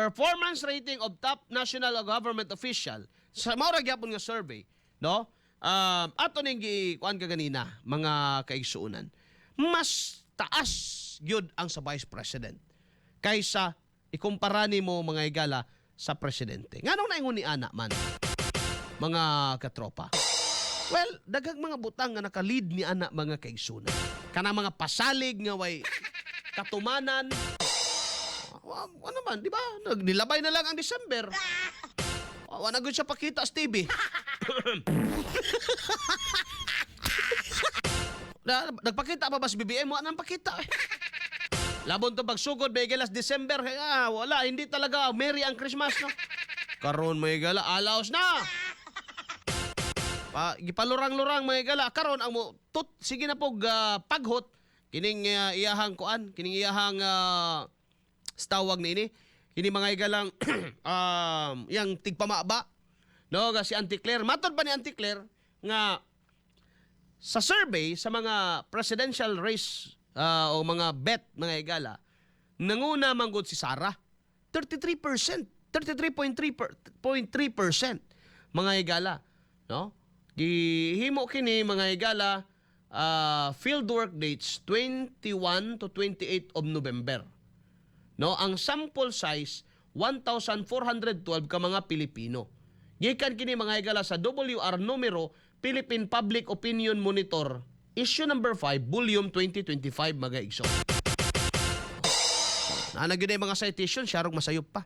Performance rating of top national government official sa mao ra gyapon nga survey, no? Ato ning gi kuan kaganina, mga kaigsuonan. Mas taas gyud ang sa vice president kaysa ikumpara nimo, mga higala, sa presidente. Nganong naingon ni ana man, mga katropa? Well, daghang mga butang nga naka-lead ni ana, mga kaigsuonan. Kanang mga pasalig nga way katumanan. Ano man, di ba? Nilabay na lang ang December. Wa na gud siya pakita sa TV. Nagpakita pa ba si BBM? Wa nang pakita eh. Labon to pagsugod, may las December. Ah, wala, hindi talaga merry ang Christmas, no? Karon may gala, alaos na. Pa, gipalurang-lurang, mga higala. Karon ang mo tut sige na pog paghot kining iyahang kuan, kining iyahang tawag niini kini, mga higalang, yang tigpamaba, no, nga si Auntie Claire. Matod pa ni Auntie Claire nga sa survey sa mga presidential race o mga bet, mga higala, nanguna manggod si Sara, 33%, 33.3%, mga higala, no? Gihimo kini, mga higala, field work dates 21 to 28 of November, no? Ang sample size 1,412 ka mga Pilipino. Gikan kini, mga higala, sa WR numero Philippine Public Opinion Monitor issue number 5 volume 2025, mga igsoon. Naa na gyud ay mga citation siya rog masayop pa.